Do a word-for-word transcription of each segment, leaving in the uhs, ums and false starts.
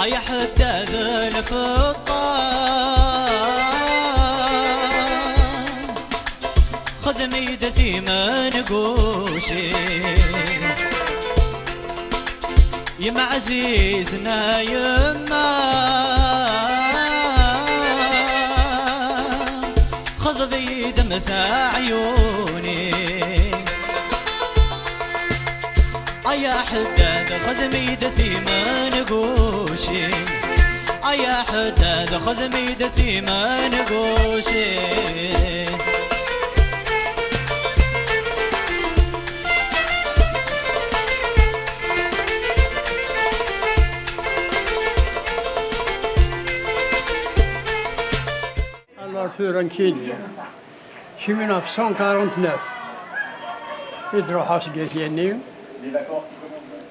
Ay aḥeddad lfeṭṭa, xdem-id timengucin. Yemma ɛzizen a yemma, xḍeb-iyi-d am teɛyunin. Ay aḥeddad, xdem-iyi-d timengucin. Ay aḥeddad, xdem-iyi-d timengucin. Alors, tura nekkini, si mille neuf cent quarante-neuf i d-ruḥeɣ seg At Yanni.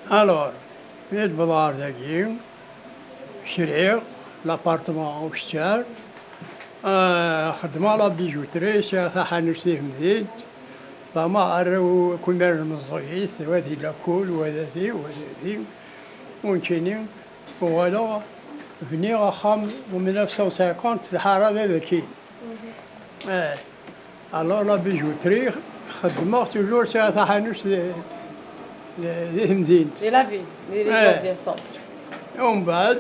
Alors, mi d-wwḍeɣ ɣer dagi, kriɣ l'appartement ukessar, ah, xeddmeɣ la bijouterie, sɛiɣ taḥanut di temdint, fama arraw akk imaren meẓẓiyit, wa di lakul, wa da di, wa da di, u nekkini uɣaleɣ bniɣ axxam en mille neuf cent cinquante, lḥara d adaki. Eh. Alors la bijouterie, xeddmeɣ toujours, sɛiɣ taḥanut di, di, di temdint. Di la ville, di région. Eh. Umbeɛd,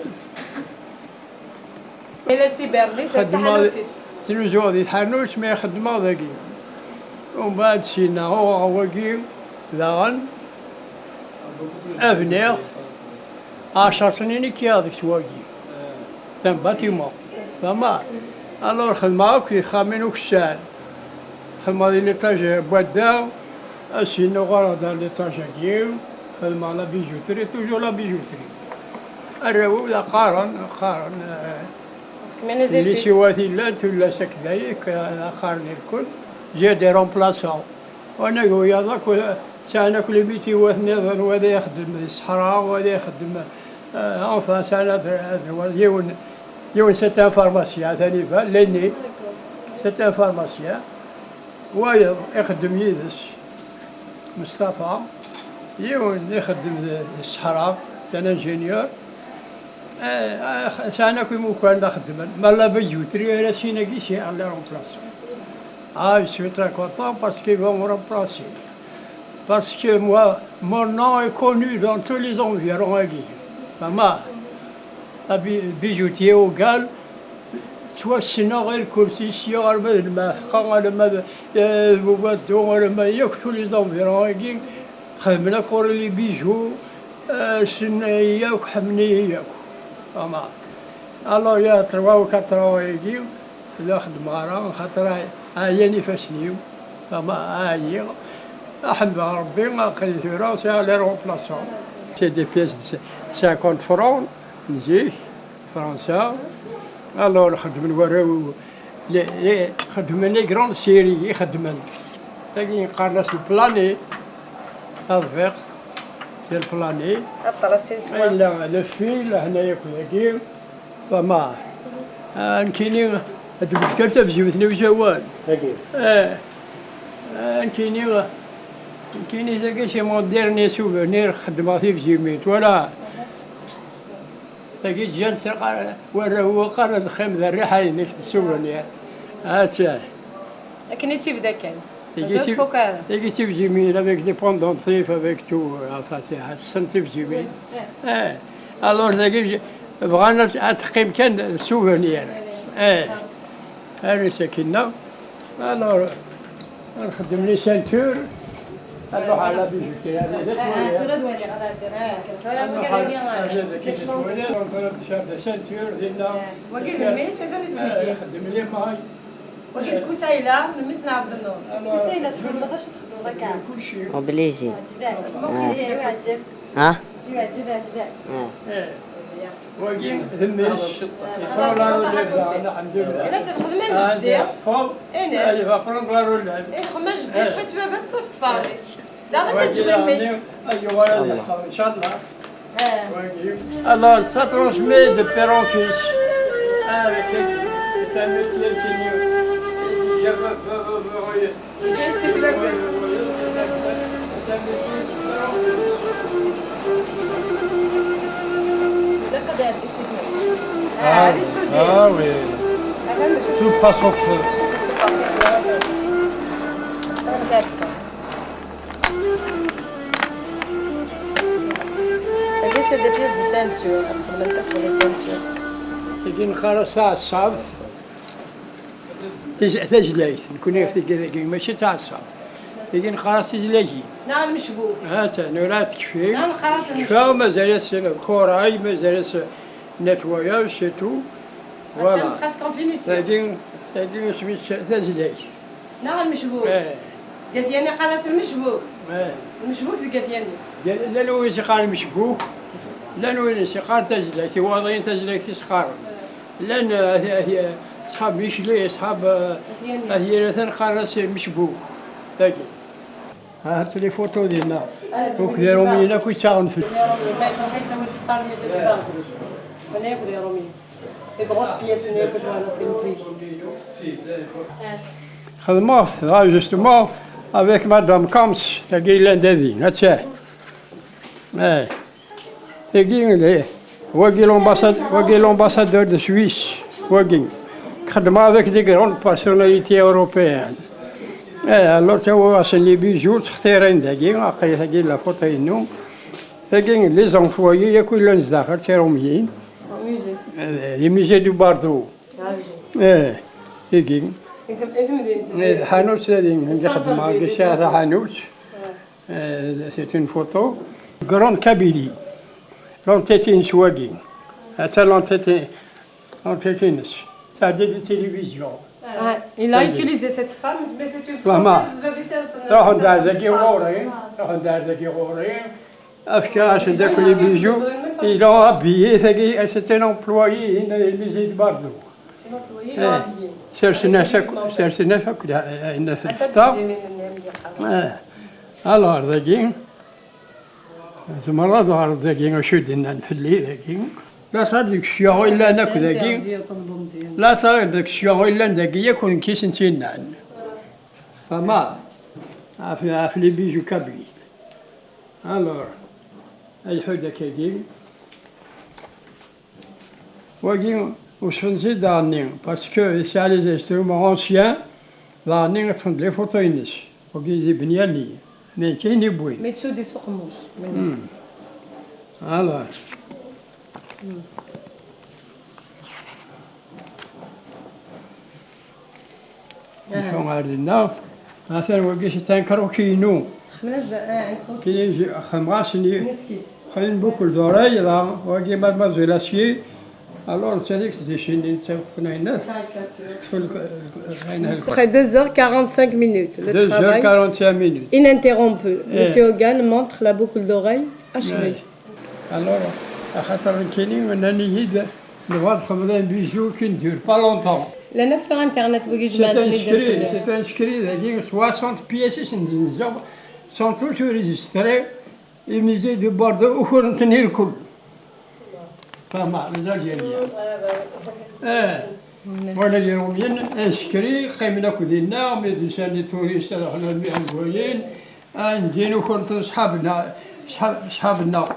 Et la cybernetique, c'est xeddmeɣ di, taḥanut-is. Tnuzuɣ di tḥanut, mi xeddmeɣ dagi. Umbeɛd sina uɣeɣ wagi daɣen, bniɣ ɛecṛ snin i kkiɣ deg wagi. C'est un bâtiment. Fama. Alors xedmeɣ akk ixxamen ukessar. Xedmeɣ di l'étage n wadda, ass-in uɣaleɣ-d ɣer l'étage-agi, xedmeɣ la bijouterie, toujours la bijouterie. Arraw-iw la qqaren, qqaren, eh, les études. Lisiwat i llant, tullas akk d aya, la qqaren irkul. J'ai des remplaçants. Wanag wiyaḍ akk, sɛan akk les métiers wat nniḍen, wa ad ixeddem di ṣṣeḥra, wa ad ixeddem, eh, enfin, sɛan ad, ad, yiwen, yiwen c'est un pharmacien, atan iban, Lenny, c'est un pharmacien, wayeḍ ixeddem yid-s, Mustafa, yiwen ixeddem di, di ṣṣeḥra, c'est un ingénieur. Eh, eh, sɛan akk imukan la xeddmen. Ma la bijouterie ara sin-agi sɛiɣ les remplaçants. Ah, je suis très content parce qu'ils vont me remplacer. Parce que moi, mon nom est connu dans tous les environs-agi. Vraiment, la bi-, bijoutier au Gal, ttwassneɣ irkul si ssya arma d Lmeɛteqqa, arma d, eh, Bubaddu, arma yakk tous les environs-agi. Xedmen akk ɣur-i les bijoux, eh, ssnen-iyi yakk, ḥemmlen-iyi yakk. Vraiment. Alors, il y a trois ou quatre ans-agi, la xeddmeɣ ara, xaṭer ɛyan ifassen-iw, vraiment, ɛyiɣ. Ḥemdeɣ Rebbi, aql-i tura sɛiɣ les remplaçants. C'est des pièces de cinquante francs, n zik, Fransa. Alors, xeddmen warraw-iw, les, les, xeddmen les grandes séries i xeddmen. Tagi qqaren-as le plané, taḍbiqt, c'est le plané. Aṭras i neswa. Yella le fil, hna yakk dagi. Fama. Ah, nekkini, ad d-wet kan tabziwt n uzawal. Tagi. Eh, ah, nekkini, nekkini tagi c'est mon dernier souvenir, xeddmeɣ tibziwin, voilà. Tagi ǧǧan s, warraw-iw qqaren ad teqqim d rriḥa-inek, souvenir. Attends. Akken i tt-ibda kan. Tagi mazal ur tfuk ara. Tagi d tibzimin avec des pendentifs, avec tout, enfin, c'est, tessen tibzimin. Eh. Alors, tagi, bɣan ad, ad teqqim kan d souvenir. Eh. Ar ass-akinna. Alors, ad nxeddem les ceintures, ad nruḥ à la bijouterie, ad nɛeddi. Ah, tura ad waliɣ, ad ɛeddiɣ. Ah, tura ad waliɣ. Ad nruḥ à la bijouterie, ad nxeddem la ceinture, dinna. Ah, wagi d mmi-s, ad nzeggi. Ah, ixeddem les mailles. Wagi d Kusayla, mmi-s n Ɛebdennur. Alors, Kusayla, tḥemmleḍ acu txeddmeḍ akka? Kulci. Obligé. Yeɛǧeb-ak. Ah. Yeɛǧeb, yeɛǧeb-ak. Ah. Eh. Wagi d mmi-s. Yeqqar la relève, lḥemdullah. Ines, lxedma n jeddi. Ines. Ad yeffeɣ la relève. Eh, lxedma n jeddi, yeṭṭef-itt baba-tneɣ s ṭṭfari. Daɣ ad teǧǧeḍ mmi-k. Ad yuɣal ad yeḥfeḍ, inchallah. Eh. Wagi. Alors, ça transmet de père en fils. Ah, c'est un métier qui nous, Lǧiran-is d baba-s. Ilaq ad Ah, ah oui. Tout passe au feu. Tagi, c'est des pièces de ceinture. Ad xedment akk les ceintures. Tagi neqqar-as taɛeṣṣabt. Tiz-, tazlayt. Nekkni tagi, tagi mačči d taɛeṣṣabt. Tagi neqqar-as tizlayin. Neɣ lmecbuk. Ha-tt-an, ur tekfi. Neɣ neqqar-as lmecbuk. Tekfa, mazal-as lkuray, mazal-as nettoyage, c'est tout. Voilà. Presque en finition. Tagi, tagi isem-is tazlayt. Neɣ lmecbuk. Eh. Gat Yani qqar-as lmecbuk. Eh. Lmecbuk d Gat Yani. Llan win i s-iqqaren lmecbuk, llan win i s-iqqaren tazlayt, iwaḍiyen tazlayt i s-qqaren. Llan, eh, eh, eh, ṣṣḥab Micli, ṣṣḥab, eh, At Yiratan qqaren-as lmecbuk. Tagi. Ha-tt les photos dinna. Ukd Iṛumyen akk yettaɣen fell-i. Ma yettruḥ yettawi lfeṭṭar-nni s lfeṭṭar. Wala yakk d Iṛumyen. Les grosses pièces-nni akk twalaḍ kan zik. Xedmeɣ-t, dɣa justement, avec Madame Camps, tagi yellan da din, attah. Eh. Tagi, eh, wagi l'ambassade, wagi l'ambassadeur de Suisse, wagi. Xedmeɣ avec des grandes personnalités européennes. Eh, alors, ttawiɣ-asen les bijoux, ttextirin dagi, aql-i tagi la photo-inu. Tagi, les employés, yakk llan zdaxel, d Tiṛumyin. Au musée. Eh, les musées du Bardo. Ah, oui. Eh, tagi. Eh, ḥanut tagi, anda xedmeɣ, agi sɛiɣ taḥanut. Eh, c'est une photo. Grande Kabylie. L'entête-ines wagi. Attends, l'entête, l'entête-ines. Ça a des télévisions. Ah, il a utilisé cette femme, mais c'est une Française, baba-s. Ruḥen-d ar dagi ɣur-i, ruḥen-d ar dagi ɣur-i. Efk-as-d akk les bijoux. Ils ont habillé, tagi, c'est un employé, il, il les aide partout. C'est l'employé, ils l'ont habillé. Sersen-as akk, sersen-as akk, eh, ayen s-d-teṭṭa. Eh. Alors, dagi, tzemreḍ ad teɣreḍ dagi acu i d-nnan fell-i dagi. Later deg ccyaɣ i llan akk dagi. Later deg ccyaɣ i llan dagi yakk d nekk i sen-tt-yennan. Fehmeḍ? Ɣef, ɣef les bijoux kabyles. Alors, ad iḥudd akkagi. Wagi, usfen-t-id daɣenni, parce que yesɛa les instruments anciens, daɣenni ṭṭfen-d les photos-ines. Wagi d ibnyani, mais kan i wwin. Mais tsudd-is uqemmuc. Hmm. Voilà. Hmm. Nḥu ɣer dinna. Atan wagi c'est un croquis-inu. Xedmen-as-d, ah, un croquis. Kini xedmeɣ-asen i, xedmen boucle d'oreille, là, wagi mademoiselle Acier. Alors, c'est avec des chines, c'est une caricature. Après deux heures quarante-cinq minutes, le travail. Deux heures quarante-cinq minutes. Ininterrompu. Eh. Monsieur Hogan montre la boucle d'oreille achevée. Eh. Alors, axaṭer nekkini, nnan-iyi-d, nebɣa ad xedmeḍ un bijou qui ne dure pas longtemps. Llan akk sur internet, wigi jemɛen-ten-id. C'est un inscrit, c'est un inscrit dagi, soixante pièces i sen-d-nzeɣ, sont tous enregistrés, i musée du Bordeaux, ukren-ten irkul. Fehmeḍ, les Algériens. Eh, wala Iṛumyen, inscrit, qqimen akk dinna, mi d-usan les touristes, ad ruḥen armi ɛegwayen, ah, ndin ukren-ten ṣḥab-nneɣ, ṣḥab-, ṣḥab-nneɣ.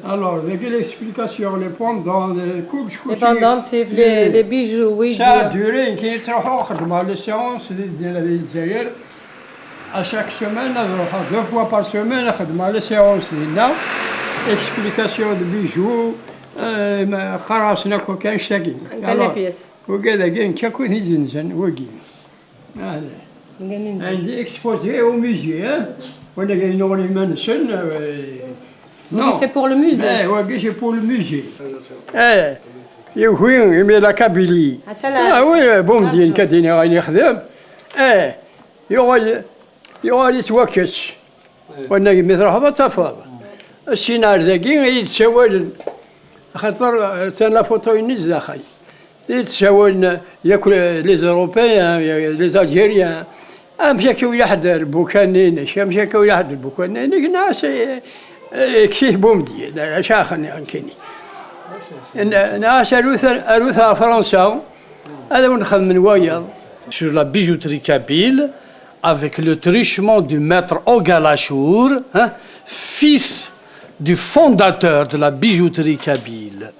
Alors, dagi l'explication, les pendants, les kullec, kullec. Les pendants, c'est les, les bijoux, oui. Ça a duré, nekkini ttruḥuɣ xeddmeɣ les séances di, di, di Lezzayer. À chaque semaine, ad ruḥeɣ deux fois par semaine, xeddmeɣ les séances dinna. Explication de bijoux, euh, ma, qqareɣ-asen akk akka, annect-agi. Alors, les pièces. Wagi dagi, nekk akk i t-izenzen, wagi. Ah, anda i nzin? Anda exposé au musée, hein? Wagi yuɣal iman-nsen, euh, oui, non. C'est pour le musée. Eh, wagi c'est pour le musée. Eh, yugi imi la Kabylie. Ah, oui, bon, ah, d nekk ad d-iniɣ ayen yexdem. Eh, yuɣal, yuɣal yettwakkes. Wanag mi truḥeḍ ad tafeḍ. Sin ar dagi i yi-d-ssawalen. Axaṭer, eh, atan la photo-ines daxel. I yi-d-ssawalen yakk les Européens, les Algériens. Amek akka ulaḥ-d lbukan-inek? Amek akka ulaḥ-d lbukan-inek? Neɣ s-, eh, eh, kkes-it bumedyen, acu axen-, nekkini. Neɣ s-, arut, arut ɣer Fransa, ad awen-xedmen wayeḍ. Sur la bijouterie kabyle, avec le truchement du maître Hogan Lachour, hein, fils du fondateur de la bijouterie kabyle.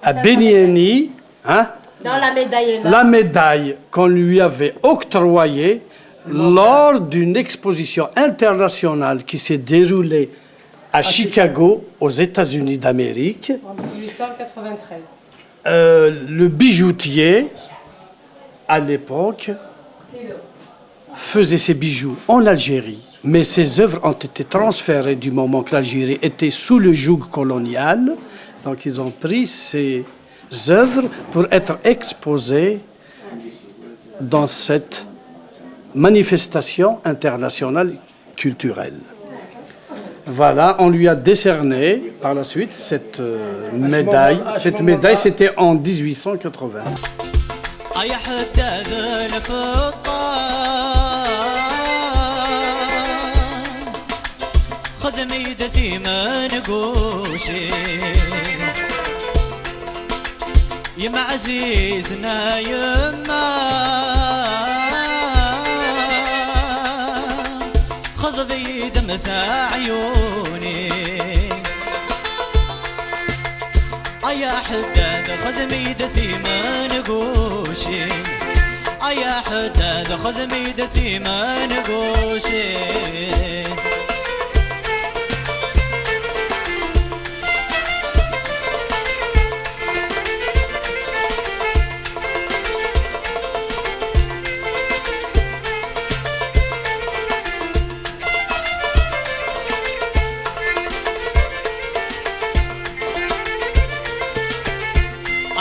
à Benieni, hein, Non, la médaille est là. La médaille qu'on lui avait octroyée lors d'une exposition internationale qui s'est déroulée à Chicago, aux États-Unis d'Amérique. En mille huit cent quatre-vingt-treize. Euh, le bijoutier, à l'époque, faisait ses bijoux en Algérie, mais ses œuvres ont été transférées du moment que l'Algérie était sous le joug colonial. Donc ils ont pris ces œuvres pour être exposées dans cette manifestation internationale culturelle. Voilà, on lui a décerné par la suite cette euh, médaille. Cette médaille, c'était en dix-huit cent quatre-vingts. أي حداد الفطان، خذ ميدتي من قوشي. يما عزيزنا يما، خذ بيد مثا عيوني. أيا حداد خذ ميدتي من قوشي. أيا حداد خذ ميدتي من قوشي.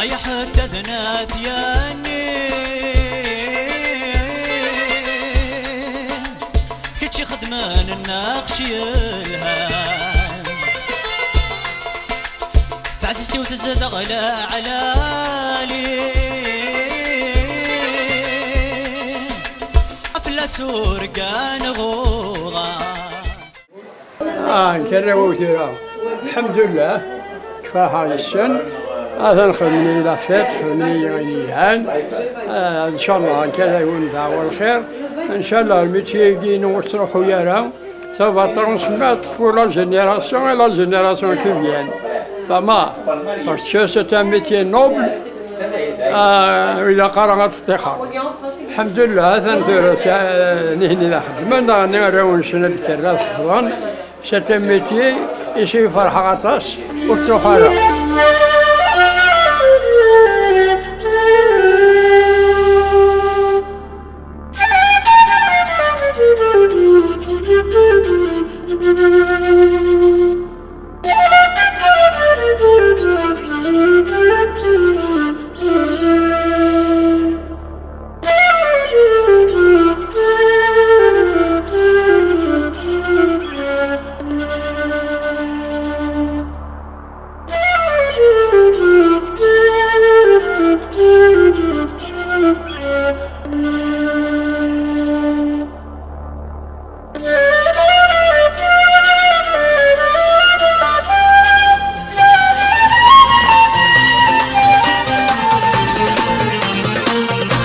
أي حداد ناثياني، كتشي خدمان النقش يلهان. تعزيزتي وتزدغ العلالي، أفلا سور كان غوغا. Ah, nkerra wawtira. Alḥemdullah. Kfaḥeɣ yes-sen. Atan xedmen-iyi la fête, xedmen-iyi ayen yelhan. Ah, ncallah nkerra yiwen ddeɛwa lxir. Ncallah lmitier-agi ur ttruḥu ara. Ça va transmettre pour la génération et la génération qui vient. Pas mal. Parce que c'est un métier noble. Ah, ilaq ara ad teṭṭixer. Alḥemdullah, atan tura nihni la xeddmen, daɣen arraw-nsen ad d-kerra tefḍen. C'est un métier, ici ferḥeɣ aṭas, ur ttruḥ ara.